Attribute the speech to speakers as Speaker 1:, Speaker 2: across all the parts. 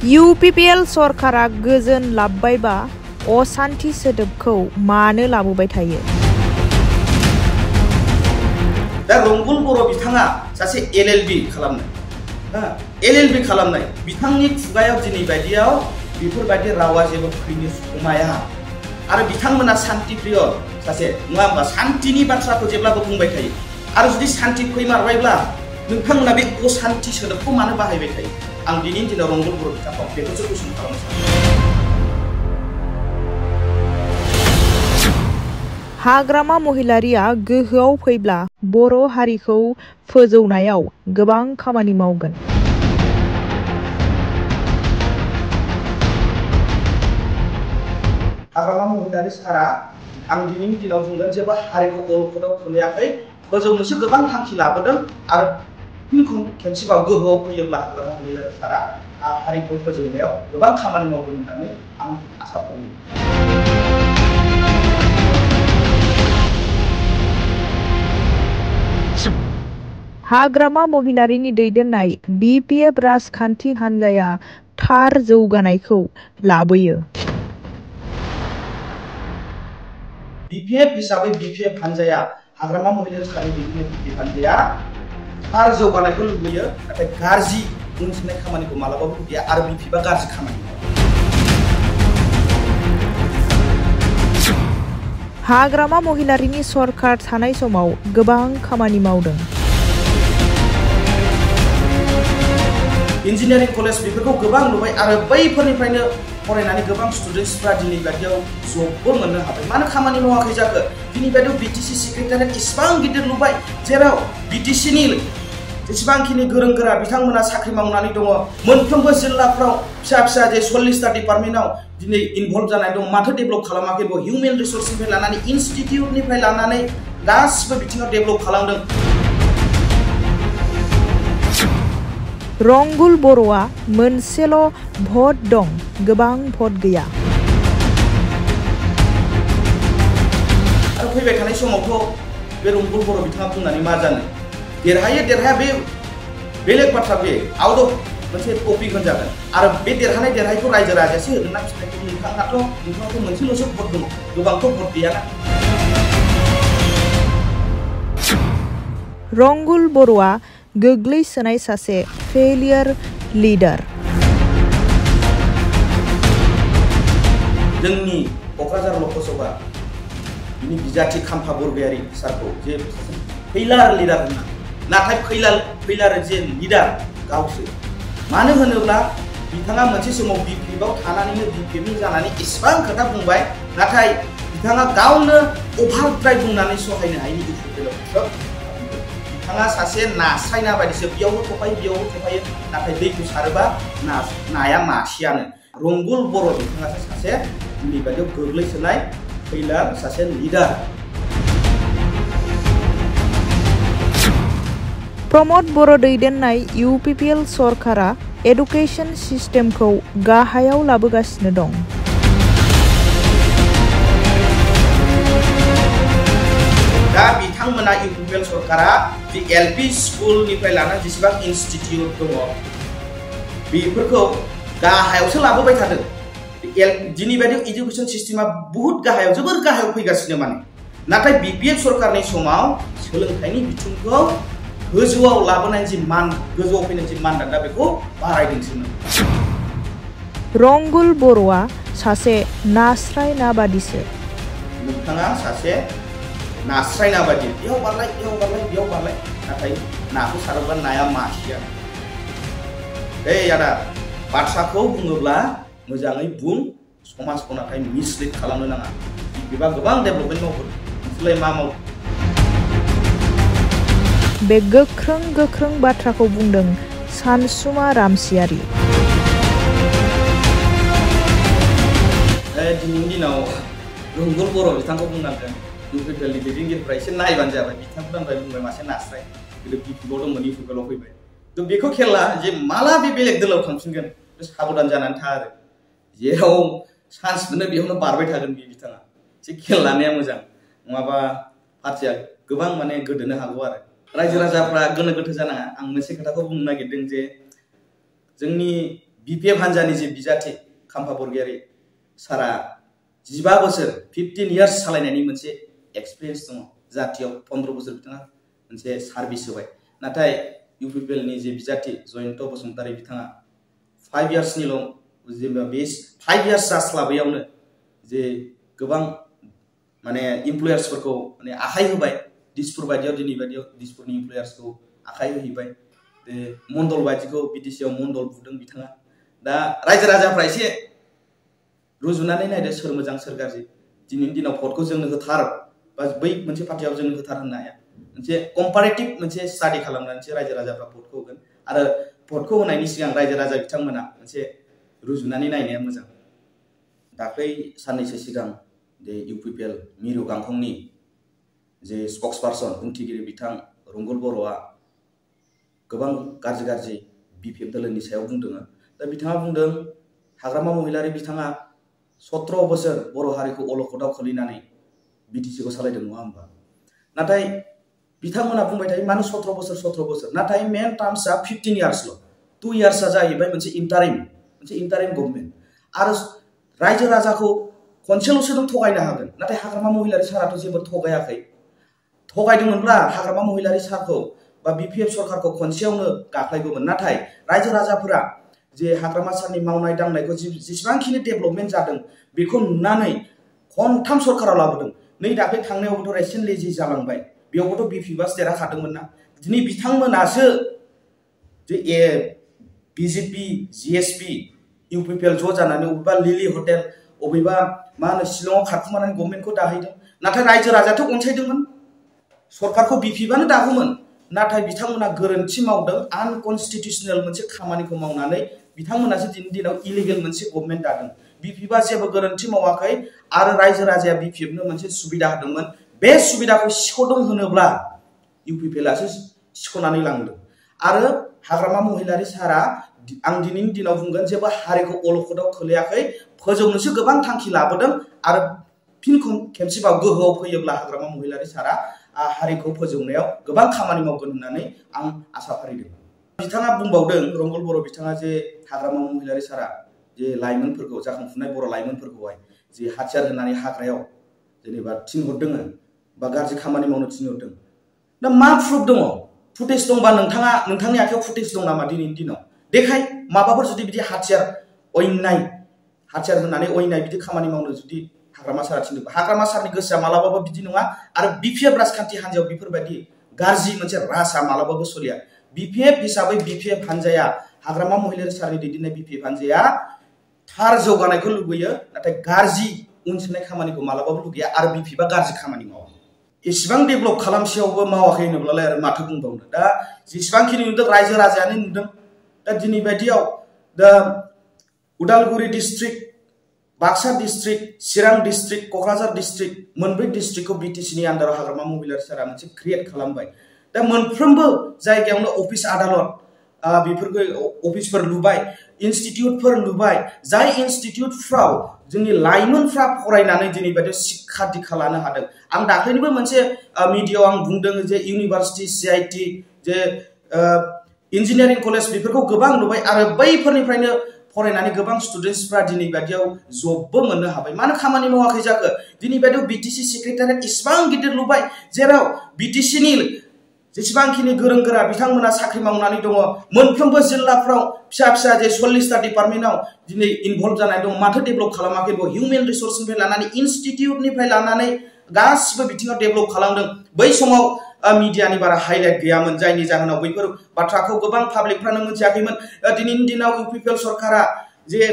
Speaker 1: UPPL सरकारा गोजोन लाबबायबा असान्थि सोदोबखौ मानो लाबोबाय थायो?
Speaker 2: दा रंगुल बर' बिथाङा सासे LLB खालामनाय LLB खालामनाय बिथांनि खुगायाव दिनै बायदियाव बेफोरबायदि रावा जेबो फैनो समाया आरो बिथांमोना शान्ति प्रिय सासे नङा होमबा शान्तिनि बाथ्राखौ जेब्लाबो बुंबाय थायो आरो जुदि शान्ति फैमारबायब्ला नोंथांमोना बे अशान्ति सोदोबखौ मानो बाहायबाय थायो? आं दिनैनि दिनाव रंगुल बर' बिथांखौ बेखौसो कुइसन खालामनो सानो।
Speaker 1: हाग्रामा महिलारिया गोहोआव फैब्ला बर' हारिखौ फोजौनायाव गोबां खामानि मावगोन।
Speaker 2: हाग्रामा महिलारि सारा आं दिनैनि दिनाव बुंगोन जेबो हारिखौ अलखदाव खोलैयाखै, फोजौनोसो गोबां थांखि लाबोदों आरो खेबसेबाव गोहोआव फैयोब्ला हाग्रामा महिलारि सारा हारिखौ फोजौनायाव गोबां खामानि मावगोन होननानै आं आसा खालामो।
Speaker 1: हाग्रामा महिलारिनि दैदेननाय BPF राजखान्थि हान्जाया थार जौगानायखौ लाबोयो।
Speaker 2: BPF हिसाबै BPF हान्जाया हाग्रामा महिलारि सारानि दैदेननाय BPF हान्जाया थार जौगानायखौ लुबैयो, नाथाय गाज्रि उनसंनाय खामानिखौ मालाबाबो लुबैया आरो BPF गाज्रि खामानि मावो।
Speaker 1: हाग्रामा महिलारिनि सरकार थानाय समाव गोबां खामानि मावदों।
Speaker 2: इन्जिनियारिं कलेज बेफोरखौ गोबां लुबाय आरो बैफोरनिफ्रायनो फरायनानै गोबां स्टुडेन्टसफ्रा दिनै बायदियाव जबबो मोननो हाबाय। मानो खामानि मावाखै जाखो? दिनै बायदियाव BTC सेक्रेटारियेट इसिबां गिदिर लुबाय जेराव BTCनि जेसेबांखिनि गोरों गोरा बिथांमोना साख्रि मावनानै दङ। मोनफ्रोमबो जिल्लाफ्राव फिसा फिसा जे 40टा डिपार्टमेन्टआव दिनै इनभल्भ जानाय दं। माथो डेभेलप खालामाखै? हिउमेन रिसोर्सनिफ्राय लानानै इनस्टिट्युटनिफ्राय लानानै गासिबो बिथिङाव डेभेलप खालामदों।
Speaker 1: रंगुल बर'आ मोनसेल' भट दं, गोबां भट गैया।
Speaker 2: आरो फैबाय थानाय समावथ' बे रंगुल बर' बिथाङा बुंनानै मा जानो? देरहायो देरहाया बे बेलेग बाथ्रा, बे आउट अफ मोनसे टपिक होनजागोन। आरो बे देरहानायखौ रायजो राजायासो होगोन ना फिथाइखौ? नोंथाङाथ' मोनसेल'सो भट दङ, गोबांथ' भट गैयाना।
Speaker 1: रंगुल बर'आ गोग्लैसोनाय सासे फेलियर लिडार।
Speaker 2: जोंनि क'क्राझार लकसभा बिनि बिजाथि खाम्फा बरगयारी सारखौ जे फैलार लिडार होनना, नाथाय फैलार जे लिडार गावसो। मानो होनोब्ला बिथाङा मोनसे समाव BPF थानानैनो BPF जानानै इसेबां खोथा बुंबाय, नाथाय बिथाङा गावनो अभारद्राय बुंनानै सहायनो हायैनि गेजेराव बिथाङा सासे नास्राय ना बायदिसो, बेयावबो थफायो बेयावबो थफायो, नाथाय दैखौ सारोबा नाया मासेयानो। रंगुल बर' बिथाङासो सासे दिनै बायदियाव गोग्लैसोनाय फैलार सासे लिडार।
Speaker 1: प्रमद बर' दैदेननाय UPPL सरकारा एडुकेशन सिस्टेमखौ गाहायाव लाबोगासिनो दं।
Speaker 2: दा बिथांमोना UPPL सरकारा जे LP स्कुलनिफ्राय लानानै जेसेबां इनस्टिट्युट दङ बेफोरखौ गाहायावसो लाबोबाय थादों। दिनै बायदि एडुकेशन सिस्टेमा बुहुत गाहायाव, जोबोर गाहायाव फैगासिनो माने। नाथाय BPF सरकारनि समाव सोलोंथाइनि बिथिंखौ गोजौआव लाबोनाय जि गोजौआव फैनाय जि मानदान्दा बेखौ बारायदोंसोमोन।
Speaker 1: रंगुल बर'आ सासे नास्राय ना बादिसो।
Speaker 2: नोंथाङा सासे नास्राय ना बादि, बेयाव बारलाय बेयाव बारलाय बेयाव बारलाय, नाथाय नाखौ सारोब्ला नाया मासेयानो। आदा बाथ्राखौ बुङोब्ला मोजाङै बुं, समाजखौ नाथाय मिसलिड खालामनो नाङा। BPF गोबां डेभेलपमेन्ट मावगोन, नोंसोरलाय मा मावो?
Speaker 1: बे गोख्रों बाथ्राखौ बुंदों सानसुमा रामसियारि।
Speaker 2: दिनैनि दिनाव रंगुल बर' बिथांखौ बुंनांगोन UPPLनि दैदेनगिरिफ्रा एसे नायबानो जाबाय। बिथांखौ बुंबाय मासे नास्राय, गोदो BPF दंमोन UPPLआव फैबाय। थ' बेखौ खेल ला जे माला बे बेलेग दोलोआव थांफिनगोन, साबधान जानानै था आरो। जेराव चान्स मोनो बेयावनो बारबाय थागोन बिथाङा। एसे खेल लानाया मोजां, नङाबा पार्टिया गोबां माने गोदोनो हागौ आरो। रायजो राजाफ्रा गोनो गोथो जानाङा। आं मोनसे खोथाखौ बुंनो नागिरदों जे जोंनि BPF हान्जानि जे बिजाथि खाम्फा बरगयारी सारा 15 बोसोर 15 इयार्स सालायनायनि मोनसे एक्सपिरियेन्स दङ जातियाव 15 बोसोर बिथाङा मोनसे सार्भिस होबाय नाथाय UPPL नि जे बिजाथि जयन्त बसुमतारी बिथाङा 5 इयार्सनिल' जेनेबा बे 5 इयार्स जास्लाबैयावनो जे गोबां माने इमप्लयार्सफोरखौ माने आखाइ होबाय दिसपुर बायदियाव दिनै बायदियाव दिसपुरनि इमप्लयार्सखौ आखाइ होहैबाय बे मण्डल बायदिखौ बिटिसिआव मण्डल बुदों बिथाङा दा रायजो राजाफ्रा एसे रुजुनानै नायदो सोर मोजां सोर गाज्रि दिनैनि दिनाव भटखौ जोंनो होथार बा बै मोनसे पार्टियाव जोंनो होथार होननो हाया मोनसे कम्पारेटिभ मोनसे स्टाडि खालामनानैसो रायजो राजाफ्रा भटखौ होगोन आरो भटखौ होनायनि सिगां रायजो राजा बिथांमोना मोनसे रुजुनानै नायनाया मोजां दाख्लै साननैसो सिगां जे UPPL मिरु गांखंनि जे स्पक्सपार्सन बुंथिगिरि बिथां रंगल बर'आ गोबां गाज्रि BPF दोलोनि सायाव बुंदों दा बिथाङा बुंदों हाग्रामा महिलारी बिथाङा 17 बोसोर बर' हारिखौ अलखदाव खोलैनानै BTC खौ सालायदों नङा होमबा नाथाय बिथांमोना बुंबाय थायो मानो 17 बोसोर नाथाय मेन टार्म्सआ 15 इयार्सल' 2 इयार्सआ जाहैबाय मोनसे इन्टारिम गभर्नमेन्ट आरो रायजो राजाखौ खनसेल'सो नों थगायनो हागोन नाथाय हाग्रामा महिलारी साराथ' जेबो थगायाखै थगायदोंमोनब्ला हाग्रामा महिलारी सारखौ बा BPF सरकारखौ खनसेयावनो गाख्लायगौमोन नाथाय रायजो राजाफोरा जे हाग्रामा सारनि मावनाय दांनायखौ जेसेबांखिनि डेभेलपमेन्ट जादों बेखौ नुनानै खनथाम सरकाराव लाबोदों नै दाख्लै थांनायावबोथ' रिसेन्टलि जि जालांबाय बेयावबोथ' BPF देरहाखादोंमोन ना दिनै बिथांमोनासो जे BJP GSP UPPL ज' जानानै अबेबा लिलि हटेल अबेबा मा होनो शिलंआव खारखुमानानै गभर्नमेन्टखौ दाहैदों नाथाय रायजो राजायाथ' अनसायदोंमोन सरकारखौ BPFआनो दागौमोन नाथाय बिथांमोना गोरोन्थि मावदों आनकनस्टिट्युशनेल मोनसे खामानिखौ मावनानै बिथांमोनासो दिनैनि दिनाव इलिगेल मोनसे गभर्नमेन्ट दादों BPFआ जेबो गोरोन्थि मावाखै आरो रायजो राजाया BPFनो मोनसे सुबिदा होदोंमोन बे सुबिदाखौ सिख'दों होनोब्ला UPPLआसो सिख'नानै लांदों आरो हाग्रामा महिलारी सारा आं दिनैनि दिनाव बुंगोन जेबो हारिखौ अलखदाव खोलैयाखै फोजौनोसो गोबां थांखि लाबोदों आरो फिन खेबसेबाव गोहोआव फैयोब्ला हाग्रामा महिलारी सारा हारिखौ फोजौनायाव गोबां खामानि मावगोन होननानै आं आसा फारिदों बिथाङा बुंबावदों रंगल बर' बिथाङा जे हाग्रामा महिलारी सारा जे लाइमोनफोरखौ जाखांफुनाय बर' लाइमोनफोरखौहाय जे हाथियार होनानै हाग्रायाव जेनेबा थिनहरदों बा गाज्रि खामानि मावनो थिनहरदों दा मा प्रुफ दङ फुटेज दंबा नोंथांनि आखायाव फुटेज दं नामा दिनैनि दिनाव देखाय माबाफोर जुदि बिदि हाथियार होनानै अयनाय बिदि खामानि मावनो जुदि हाग्रामा सारा थिनदों हाग्रामा सारनि गोसोआ मालाबाबो बिदि नङा आरो BPF राजखान्थि हान्जायाव बेफोरबायदि गाज्रि मोनसे रासा मालाबाबो सोलिया BPF हिसाबै BPF हान्जाया हाग्रामा महिलारी सारनि दैदेननाय BPF हान्जाया थार जौगानायखौ लुबैयो नाथाय गाज्रि उनसोनाय खामानिखौ मालाबाबो लुगैया आरो BPFआ गाज्रि खामानि मावा एसेबां डेभेलप खालामसेयावबो मावाखै होनोब्लालाय आरो माथो बुंबावनो दा जेसेबांखिनि नुदों रायजो राजायानो नुदों दा दिनै बायदियाव दा उदालगुरि डिस्ट्रिक्ट बाक्सा डिस्ट्रिक्ट चिरां डिस्ट्रिक्ट क'क्राझार डिस्ट्रिक्ट मोनब्रै डिस्ट्रिक्टखौ BTCनि आन्दाराव हाग्रामा महिलारी सारा मोनसे क्रिएट खालामबाय दा मोनफ्रोमबो जायगायावनो अफिस आदालत बेफोरखौ अफिसफोर लुबाय इनस्टिट्युटफोर लुबाय जाय इनस्टिट्युटफ्राव जोंनि लाइमोनफ्रा फरायनानै दिनै बायदि शिक्षा दीक्षा लानो हादों आं दाख्लैनिबो मोनसे मिडियायाव आं बुंदों जे इउनिभार्सिटि CIT जे इन्जिनियारिं कलेज बेफोरखौ गोबां लुबाय आरो बैफोरनिफ्रायनो फरायनानै गोबां स्टुडेन्टसफ्रा दिनै बायदियाव जबबो मोननो हाबाय मानो खामानि मावाखै जाखो दिनै बायदियाव BTC सेक्रेटारियेट इसिबां गिदिर लुबाय जेराव BTCनि जेसेबांखिनि गोरों गोरा बिथांमोना साख्रि मावनानै दङ मोनफ्रोमबो जिल्लाफ्राव फिसा जे 40टा डिपार्टमेन्टआव दिनै इनभल्भ जानाय दं माथो डेभेलप खालामाखै बे हिउमेन रिसोर्सनिफ्राय लानानै इनस्टिट्युटनिफ्राय लानानै गासिबो बिथिङाव डेभेलप खालामदों बै समाव मिडियानि बारा हाइलाइट गैयामोन जायनि जाहोनाव बैफोर बाथ्राखौ गोबां पाब्लिकफ्रानो मिथियाखैमोन दिनैनि दिनाव UPPL सरकारा जे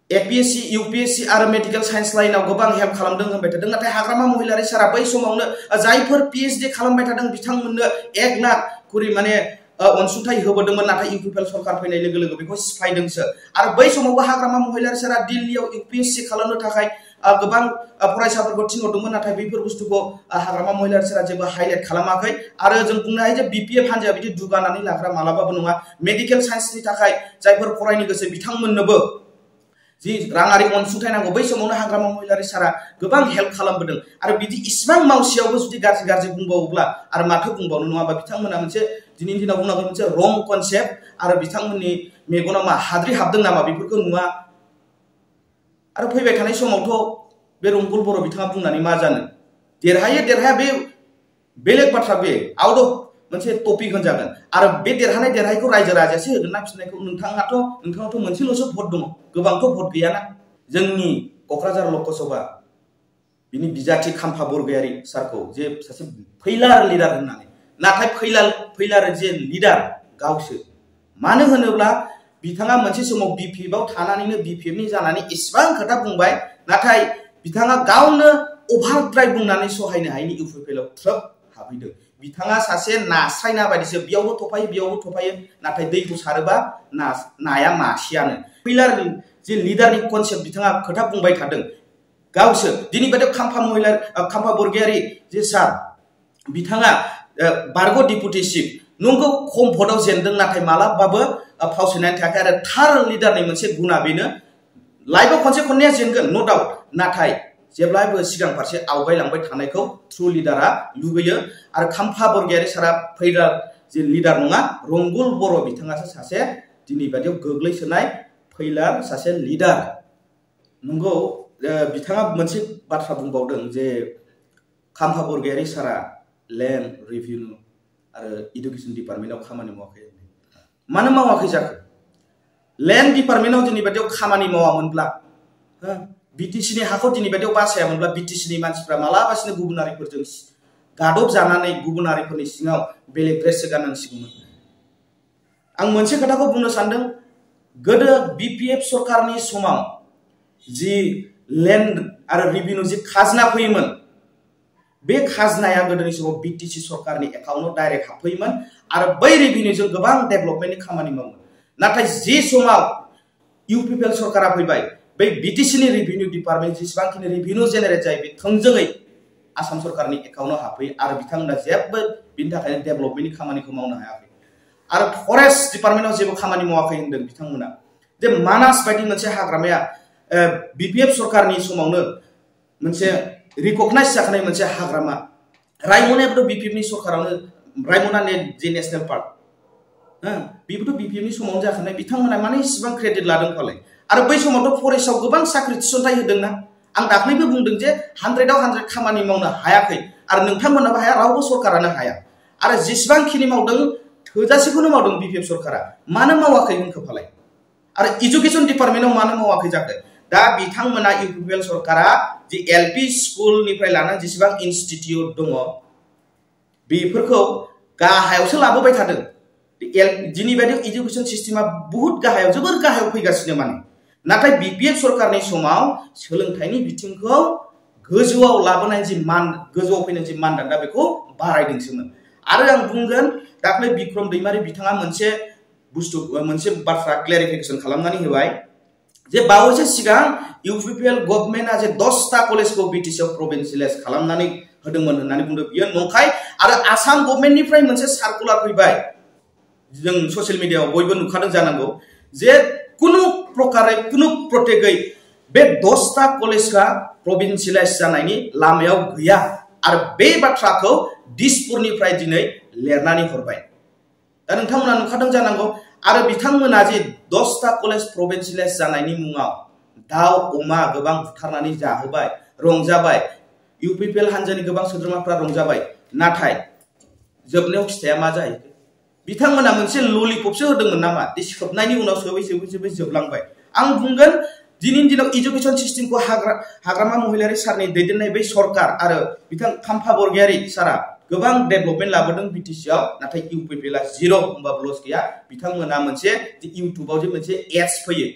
Speaker 2: APSC UPSC आरो मेडिकेल साइन्स लाइनाव गोबां हेल्प खालामदों होनबाय थादों नाथाय हाग्रामा महिलारी सारा बै समावनो जायफोर PhD खालामबाय थादों बिथांमोननो 1 लाख कुरि माने अनसुंथाइ होबोदोंमोन नाथाय UPPL सरकार फैनाय लोगो लोगो बेखौ सिफायदोंसो आरो बै समावबो हाग्रामा महिलारी सारा दिल्लीयाव UPSC खालामनो थाखाय गोबां फरायसाफोरखौ थिनहरदोंमन नाथाय बेफोर बुस्थुखौ हाग्रामा महिलारी सारा जेबो हाइलाइट खालामाखै आरो जों बुंनो हायो जे BPF हान्जाया बिदि दुगानानै लाग्रा मालाबाबो नङा मेडिकेल साइन्सनि थाखाय जायफोर फरायनो गोसो बिथांमोननोबो जि राङारि अनसुंथाइ नांगौ बै समावनो हाग्रामा महिलारि सारा गोबां हेल्प खालामबोदों आरो बिदि इसिबां मावसेयावबो जुदि गाज्रि बुंबावोब्ला आरो माथो बुंबावनो नङाबा बिथांमोना मोनसे दिनैनि दिनाव बुंनांगोन मोनसे रं कनसेप्ट आरो बिथांमोननि मेगनाव मा हाद्रि हाबदों नामा बेफोरखौ नुवा आरो फैबाय थानाय समावथ' बे रंगुल बर' बिथाङा बुंनानै मा जानो देरहाया बे बेलेग बाथ्रा बे आउट अफ मोनसे टपिक होनजागोन आरो बे देरहानायखौ रायजो राजायासो होगोन ना फिननायखौ नोंथाङाथ' मोनसेल'सो भट दङ गोबांथ' भट गैयाना जोंनि क'क्राझार लकसभा बिनि बिजाथि खाम्फा बरगयारी सारखौ जे सासे फैलार लिडार होननानै नाथाय फैलार जे लिडार गावसो मानो होनोब्ला बिथाङा मोनसे समाव बिपिएफआव थानानैनो बिपिएफनि जानानै इसेबां खोथा बुंबाय नाथाय बिथाङा गावनो अभारद्राय बुंनानै सहायनो हायैनि इउपिपिएलआव थ्रोब हाबहैदों बिथाङा सासे नास्राय ना बायदिसो बेयावबो थफायो नाथाय दैखौ सारोबा नाया मासेयानो फैलार जे लिडारनि कनसेप्ट बिथाङा खोथा बुंबाय थादों गावसो दिनै बायदि खाम्फा बरगयारी जे सार बिथाङा बारग' डिपुटि चिफ नंगौ खम भटआव जेनदों नाथाय मालाबाबो फावसायनानै थायाखै आरो थार लिडारनि मोनसे गुना बेनो लाइफआव खनसे खननैया जेनगोन नो डाउट नाथाय जेब्लायबो सिगां फारसे आवगायलांबाय थानायखौ ट्रु लिडारा लुबैयो आरो खाम्फा बरगयारी सारा फैलार जे लिडार नङा रंगुल बर' बिथाङासो सासे दिनै बायदियाव गोग्लैसोनाय फैलार सासे लिडार नंगौ बिथाङा मोनसे बाथ्रा बुंबावदों जे खाम्फा बरगयारी सारा लेन्ड रेभिनिउ आरो इडुकेसन डिपार्टमेन्टआव खामानि मावाखै मानो मावाखै जाखो लेन्ड डिपार्टमेन्टआव दिनै बायदियाव खामानि मावामोनब्ला बिटिसिनि हाखौ दिनै बायदियाव बासायामोनब्ला बिटिसिनि मानसिफ्रा मालाबासिनो गुबुनारिफोरजों गादब जानानै गुबुनारिफोरनि सिङाव बेलेग ड्रेससो गाननांसिगौमोन आं मोनसे खोथाखौ बुंनो सानदों गोदो बिपिएफ सरकारनि समाव जि लेन्ड आरो रेभिनिउ जि खाजोना फैयोमोन बे खाजोनाया गोदोनि समाव बिटिसि सरकारनि एकाउन्टआव डाइरेक्ट हाबफैयोमोन आरो बै रेभिनिउजों गोबां डेभेलपमेन्टनि खामानि मावोमोन नाथाय जे समाव इउपिपिएल सरकारा फैबाय बै बिटिसिनि रेभिनिउ डिपार्टमेन्ट जेसेबांखिनि रेभिनिउ जेनेरेट जायो बे थोंजोङै आसाम सरकारनि एकाउन्टआव हाबफैयो आरो बिथांमोना जेबो बिनि थाखायनो डेभेलपमेन्टनि खामानिखौ मावनो हायाखै आरो फरेस्ट डिपार्टमेन्टआव जेबो खामानि मावाखै होनदों बिथांमोना जे मानास बायदि मोनसे हाग्रामाया बिपिएफ सरकारनि समावनो मोनसे रिकगनाइज जाखानाय मोनसे हाग्रामा रायमनायाबोथ' बिपिएफनि सरकारावनो रायमना जे नेशनेल पार्क बेबोथ' बिपिएफनि समावनो जाखानाय बिथांमोना माने इसिबां क्रेडिट लादों फालाय आरो बै समावथ' फरेस्टआव गोबां साख्रि थिसनथाइ होदोंना आं दाख्लैबो बुंदों जे 100आव 100 खामानि मावनो हायाखै आरो नोंथांमोनाबो हाया रावबो सरकारानो हाया आरो जेसेबांखिनि मावदों थोजासेखौनो मावदों बिपिएफ सरकारा मानो मावाखै होनखो फालाय आरो इडुकेसन डिपार्टमेन्टआव मानो मावाखै जाखो दा बिथांमोना इउपिपिएल सरकारा जे एलपि स्कुलनिफ्राय लानानै जेसेबां इनस्टिट्युट दङ बेफोरखौ गाहायावसो लाबोबाय थादों दिनै बायदि इडुकेसन सिस्टेमा बहुत गाहायाव जोबोर गाहायाव फैगासिनो माने नाथाय बिपिएफ सरकारनि समाव सोलोंथाइनि बिथिंखौ गोजौआव लाबोनाय जि गोजौआव फैनाय जि मानदान्दा बेखौ बारायदोंसोमोन आरो आं बुंगोन दाख्लै बिक्रम दैमारि बिथाङा मोनसे बाथ्रा क्लेरिफिकेसन खालामनानै होबाय जे बावैसो सिगां इउपिपिएल गभर्नमेन्टआ जे 10टा कलेजखौ बिटिसिआव प्रभिन्सियेलाइज खालामनानै होदोंमोन होननानै बुंदों बियो नंखाय आरो आसाम गभर्नमेन्टनिफ्राय मोनसे सार्कुलार फैबाय जों ससियेल मिडियाआव बयबो नुखादों जानांगौ जे कुनु प्रकारै कुनु प्रटेगै बे 10टा कलेजआ प्रभिन्सियेलाइज जानायनि लामायाव गैया आरो बे बाथ्राखौ दिसपुरनिफ्राय दिनै लिरनानै हरबाय दा नोंथांमोना नुखादों जानांगौ आरो बिथांमोना जे 10टा कलेज प्रभिन्सियेलाइज जानायनि मुङाव दाउ अमा गोबां बुथारनानै जाहोबाय रंजाबाय इउपिपिएल हान्जानि गोबां सोद्रोमाफ्रा रंजाबाय नाथाय जोबनायाव फिथाइया मा जायो बिथांमोना मोनसे ललिपपसो होदोंमोन नामा बे सोबनायनि उनाव सोबै जोबलांबाय आं बुंगोन दिनैनि दिनाव इडुकेसन सिस्टेमखौ हाग्रामा महिलारि सारनि दैदेननाय बै सरकार आरो बिथां खाम्फा बरगयारी सारा गोबां डेभेलपमेन्ट लाबोदों बिटिसिआव नाथाय इउपिपिएलआ जिर' होनबाबो लस गैया बिथांमोना मोनसे इउटुबाव जे मोनसे एड्स फैयो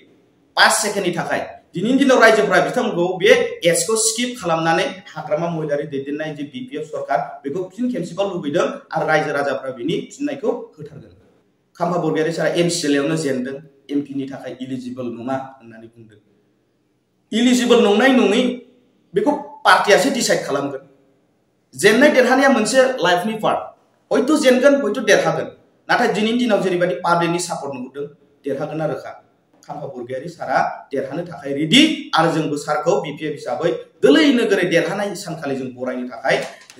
Speaker 2: 5 सेकेन्डनि थाखाय दिनैनि दिनाव रायजोफोरा बिथांमोनखौ बे एड्सखौ स्किप खालामनानै हाग्रामा महिलारि दैदेननाय जे बिपिएफ सरकार बेखौ फिन खेबसेबाव लुबैदों आरो रायजो राजाफ्रा बिनि फिननायखौ होथारगोन खाम्फा बरगयारी सारा एमसिएलएआवनो जेनदों एमपिनि थाखाय इलिजिबल नङा होननानै बुंदों इलिजिबल नंनाय नङै बेखौ पार्टियासो डिसाइड खालामगोन जेननाय देरहानाया मोनसे लाइफनि पार्ट हयथ' जेनगोन हयथ' देरहागोन नाथाय दिनैनि दिनाव जेरैबायदि पाब्लिकनि सापर्ट नुदों देरहागोन आरोखा खाम्फा बरगयारी सारा देरहानो थाखाय रेडि आरो जोंबो सारखौ बिपिएफ हिसाबै गोलै नोगोरै देरहानाय सानखालि जों बरायनो थाखाय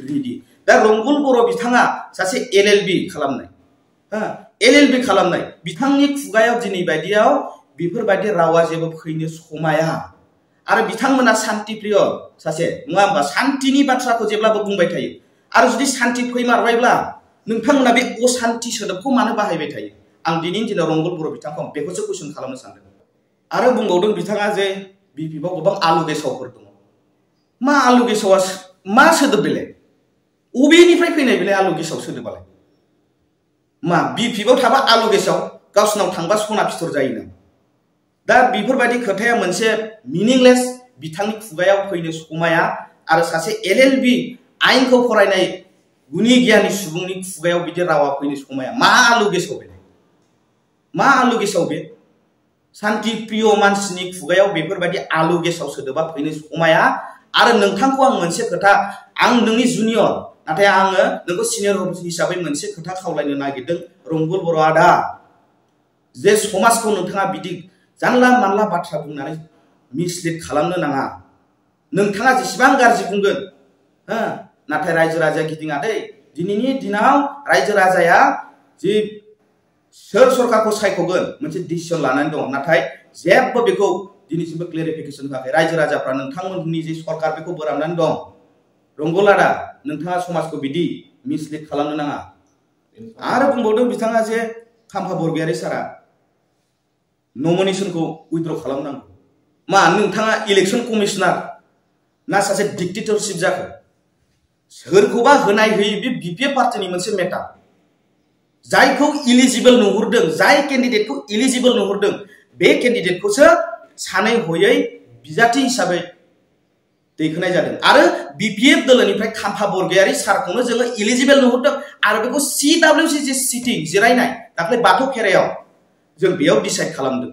Speaker 2: रेडि। दा रंगुल बर' बिथाङा सासे एलएलबि खालामनाय एलएलबि खालामनाय बिथांनि खुगायाव दिनै बायदियाव बेफोरबायदि रावा जेबो फैनो समाया आरो बिथांमोना शान्ति प्रिय सासे नङा होमबा शान्तिनि बाथ्राखौ जेब्लाबो बुंबाय थायो आरो जुदि शान्ति फैमारबायब्ला नोंथांमोना बे अशान्ति सोदोबखौ मानो बाहायबाय थायो आं दिनैनि दिनाव रंगुल बर' बिथांखौ बेखौसो कुइसन खालामनो सानदों। आरो बुंबावदों बिथाङा जे बिपिएफआव गोबां आलु गेसावफोर दङ। मा आलु गेसावा मा सोदोब बेलाय अबेनिफ्राय फैनाय बेलाय आलु गेसाव सोदोबालाय मा बिपिएफआव थाबा आलु गेसाव गावसिनाव थांबा सना फिथर जायो ना? दा बेफोरबायदि खोथाया मोनसे मिनिंलेस बिथांनि खुगायाव फैनो समाया आरो सासे एलएलबि आइनखौ फरायनाय गुनि गियानि सुबुंनि खुगायाव बिदि रावा फैनो समाया। मा आलु गेसाव बेलाय मा आलु गेसाव बे शान्ति प्रिय मानसिनि खुगायाव बेफोरबायदि आलु गेसाव सोदोबा फैनो समाया। आरो नोंथांखौ आं मोनसे खोथा आं नोंनि जुनियर नाथाय आङो नोंखौ सिनियर हिसाबै मोनसे खोथा खावलायनो नागिरदों रंगुल बर' आदा जे समाजखौ नोंथाङा बिदि जानला मानला बाथ्रा बुंनानै मिसलिड खालामनो नाङा। नोंथाङा जेसेबां गाज्रि बुंगोन नाथाय रायजो राजाया गिदिङा दै। दिनैनि दिनाव रायजो राजाया जि सोर सरकारखौ सायख'गोन मोनसे डिसिसन लानानै दं नाथाय जेबो बेखौ दिनैसिमबो क्लेरिफिकेसन होआखै। रायजो राजाफ्रा नोंथांमोननि जे सरकार बेखौ बोराबनानै दं। रंगुल आदा नोंथाङा समाजखौ बिदि मिसलिड खालामनो नाङा। आरो बुंबावदों बिथाङा जे खाम्फा बरगयारी सारा नमिनेशनखौ उइथड्र खालामनांगौ। मा नोंथाङा इलेक्शन कमिशनार ना सासे डिक्टेटरशिप जाखो? सोरखौबा होनाय होयै बे बिपिएफ पार्टीनि मोनसे मेटार जायखौ इलिजिबल नुहुरदों जाय केन्डिडेटखौ इलिजिबल नुहुरदों बे केन्डिडेटखौसो सानै हयै बिजाथि हिसाबै दैखोनाय जादों आरो बिपिएफ दोलोनिफ्राय खाम्फा बरगयारी सारखौनो जोङो इलिजिबल नुहुरदों आरो बेखौ सिडब्लिउसि जे सिटिं जिरायनाय दाख्लै बाथौ खेरायाव जों बेयाव डिसाइड खालामदों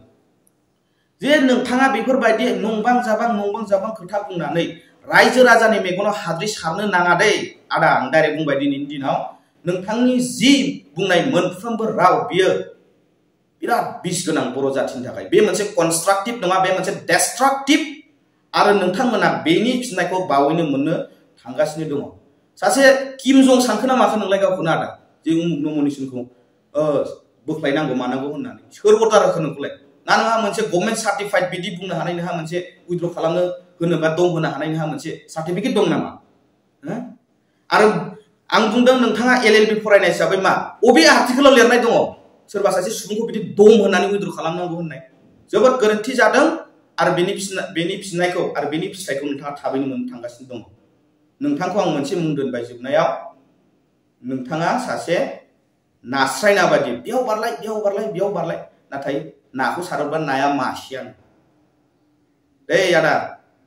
Speaker 2: जे नोंथाङा बेफोरबायदि नंबां जाबां खोथा बुंनानै रायजो राजानि मेगनाव हाद्रि सारनो नाङा दै आदा। आं डाइरेक्ट बुंबाय दिनैनि दिनाव नोंथांनि जि बुंनाय मोनफ्रोमबो राव बियो बिराद बिस गोनां बर' जाथिनि थाखाय। बे मोनसे कनस्ट्राक्टिभ नङा बे मोनसे डेस्ट्राक्टिभ आरो नोंथांमोना बेनि फिननायखौ बावैनो मोननो थांगासिनो दङ। सासे किम जं सानखो ना माखो नोंलाय गावखौनो आदा जे उमुक नमिनेशनखौ बोख्लायनांगौ मानांगौ होननानै सोर अर्डार होखो नोंखौलाय? ना नोंहा मोनसे गभर्नमेन्ट सार्टिफाइड बिदि बुंनो हानाय नोंहा मोनसे उइथड्र खालामनो होनोबा दं होनो हानाय नोंहा मोनसे सार्टिफिकेट दं नामा? आरो आं बुंदों नोंथाङा एलएलबि फरायनाय हिसाबै मा अबे आर्टिकेलाव लिरनाय दङ सोरबा सासे सुबुंखौ बिदि दम होननानै उइथड्र खालामनांगौ होननाय? जोबोद गोरोन्थि जादों आरो बेनि फिननायखौ आरो बेनि फिथाइखौ नोंथाङा थाबैनो मोननो थांगासिनो दङ। नोंथांखौ आं मोनसे मुं दोनबाय जोबनायाव नोंथाङा सासे नास्रायना बायदि बेयाव बारलाय नाथाय नाखौ सारोब्ला नाया मासेयानो। दै आदा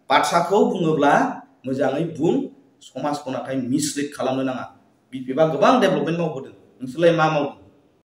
Speaker 2: बाथ्राखौ बुङोब्ला मोजाङै बुं समाजखौ नाथाय मिसलिड खालामनो नाङा। बिपिएफआ गोबां डेभेलपमेन्ट मावबोदों नोंसोरलाय मा मावदों?